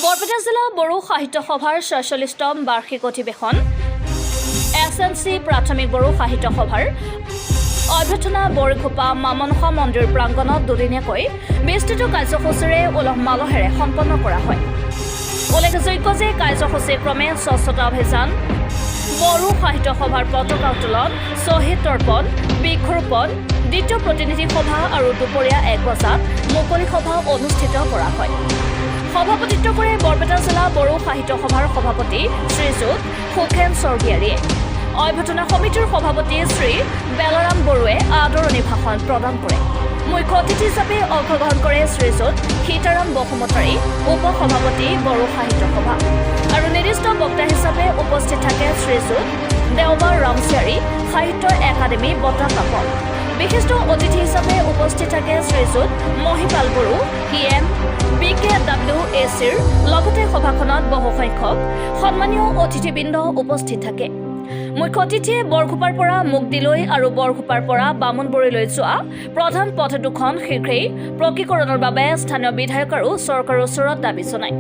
বৰপেটা জিলা বড়ো সাহিত্য সভাৰ 46তম বাৰ্ষিক অধিৱেশন, এছ এন চি প্ৰাথমিক বড়ো সাহিত্য সভাৰ অভ্যৰ্থনা বৰঘোপা মামনসা মন্দিৰ প্ৰাংগণত দুদিনীয়াকৈ বিস্তৃত কাৰ্যসূচীৰে উলহ মালহেৰে সম্পন্ন কৰা হয়। উল্লেখযোগ্য যে কাৰ্যসূচী ক্ৰমে স্বচ্ছতা অভিযান, বড়ো সাহিত্য সভাৰ পতাকা উত্তোলন, শ্বহীদ তৰ্পণ, বৃক্ষৰোপণ, দ্বিতীয় প্ৰতিনিধি সভা আৰু দুপৰীয়া 1 বজাত মুকলি সভা অনুষ্ঠিত কৰা হয়। সভাপতিত্ব কৰে বৰপেটা জিলা বড়ো সাহিত্য সভাৰ সভাপতি শ্ৰীযুত সুখেন স্বৰ্গীয়াৰীয়ে। অভ্যৰ্থনা সমিতিৰ সভাপতি শ্ৰী বেলাৰাম বড়োৱে আদৰণি ভাষণ প্ৰদান কৰে। মুখ্য অতিথি হিচাপে অংশগ্ৰহণ কৰে শ্ৰীযুত সীতাৰাম বসুমতাৰী, উপ সভাপতি, বড়ো সাহিত্য সভা আৰু নিৰ্দিষ্ট বক্তা হিচাপে উপস্থিত থাকে শ্ৰীযুত দেওবাৰ ৰামচিয়াৰী, সাহিত্য একাডেমী বঁটা প্ৰাপক। বিশিষ্ট অতিথি হিচাপে উপস্থিত থাকে শ্ৰীযুত Mahipal Boro, E M, B K W A sir লগতে সভাখনত বহুসংখ্যক সন্মানীয় অতিথিবৃন্দ উপস্থিত থাকে। মুখ্য অতিথিয়ে বৰঘোপাৰ পৰা মুগদিলৈ আৰু বৰঘোপাৰ পৰা বামুণবৰীলৈ যোৱা প্ৰধান পথ দুখন শীঘ্ৰেই পকীকৰণৰ বাবে স্থানীয় বিধায়ক আৰু চৰকাৰৰ ওচৰত দাবী জনায়।